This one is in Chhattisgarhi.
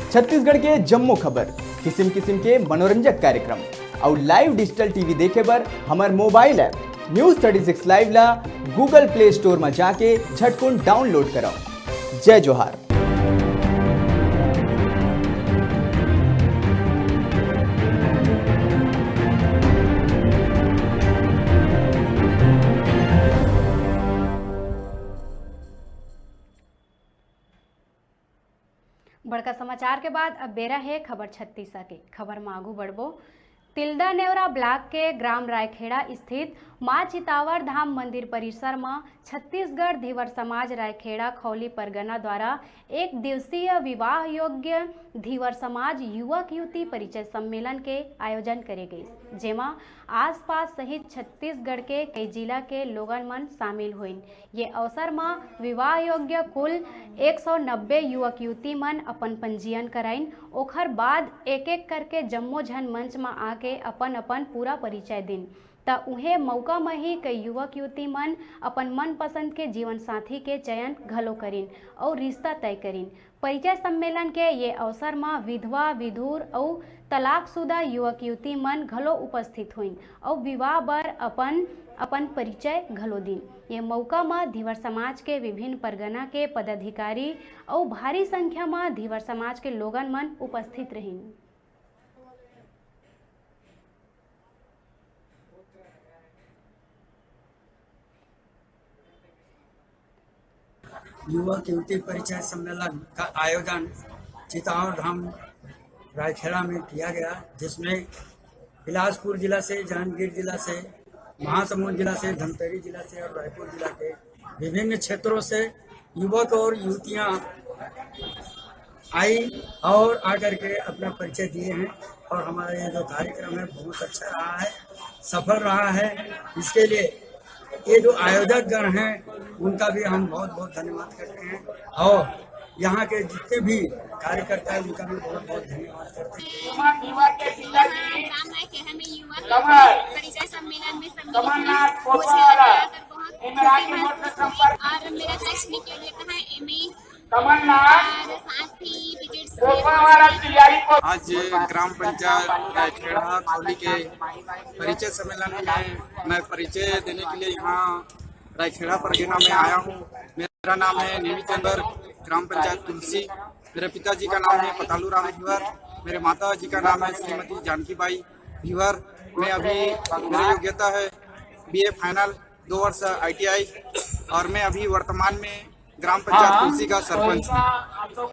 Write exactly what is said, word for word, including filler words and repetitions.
छत्तीसगढ़ के जम्मो खबर, किसिम किसिम के मनोरंजक कार्यक्रम अउ live digital T V देखे बर हमर mobile app News thirty six Live ला Google Play Store म जाके झटकुन download करव। जय जोहार। बड़का समाचार के बाद अब बेरा हे खबर छत्तीसा के। खबर म आगू बढ़बो। तिल्दा नेवरा ब्लॉक के ग्राम रायखेड़ा स्थित माँ चितावर धाम मंदिर परिसर म छत्तीसगढ़ धीवर समाज रायखेड़ा खौली परगना द्वारा एक दिवसीय विवाह योग्य धीवर समाज युवक युवती परिचय सम्मेलन के आयोजन करे गइस, जेमा आसपास सहित छत्तीसगढ़ के कई जिला के लोगन मन शामिल होइन। ये अवसर म विवाह योग्य कुल एक सौ नब्बे युवक युवती मन अपन पंजीयन कराइन। ओखर बाद एक एक करके जम्मो झन मंच म आके अपन अपन पूरा परिचय दिन। त उहे मौका म ही कई युवक युवती मन अपन मनपसंद के जीवन साथी के चयन घलो करिन अउ रिश्ता तय करिन। परिचय सम्मेलन के ये अवसर म विधवा, विधुर अउ तलाकशुदा युवक युवती मन घलो उपस्थित होइन अउ विवाह बर अपन अपन परिचय घलो दिन। ये मौका म धीवर समाज के विभिन्न परगना के पदाधिकारी अउ भारी संख्या म धीवर समाज के लोगन मन उपस्थित रहिन। युवक युवती परिचय सम्मेलन का आयोजन चितावर धाम रायखेड़ा में किया गया, जिसमें बिलासपुर जिला से, जांजगीर जिला से, महासमुंद जिला से, धमतरी जिला से और रायपुर जिला के विभिन्न क्षेत्रों से युवक और युवतियां आई और आकर के अपना परिचय दिए हैं और हमारा ये जो कार्यक्रम है बहुत अच्छा रहा है, सफल रहा है। इसके लिए ये जो आयोजक गण हैं उनका भी हम बहुत बहुत धन्यवाद करते हैं और यहाँ के जितने भी कार्यकर्ता हैं उनका भी बहुत बहुत धन्यवाद करते हैं। ग्राम रायखेड़ा में युवक परिचय सम्मेलन में सम्मिलित हुए। मुझे यहाँ आकर बहुत खुशी महसूस हुई और मेरा शैक्षणिक योग्यता है एमए और साथ ही डिजिटल। आज ग्राम पंचायत रायखेड़ा खौली के परिचय सम्मेलन में मैं परिचय देने के लिए यहाँ रायखेड़ा परगना में आया हूँ। मेरा नाम है नेमी चंदर, ग्राम पंचायत तुलसी। मेरे पिताजी का नाम है पतालू राम धीवर। मेरे माता जी का नाम है श्रीमती जानकी बाई धीवर। मैं अभी, मेरी योग्यता है बीए फाइनल, दो वर्ष आईटीआई, और मैं अभी वर्तमान में ग्राम पंचायत तुलसी का सरपंच हूँ।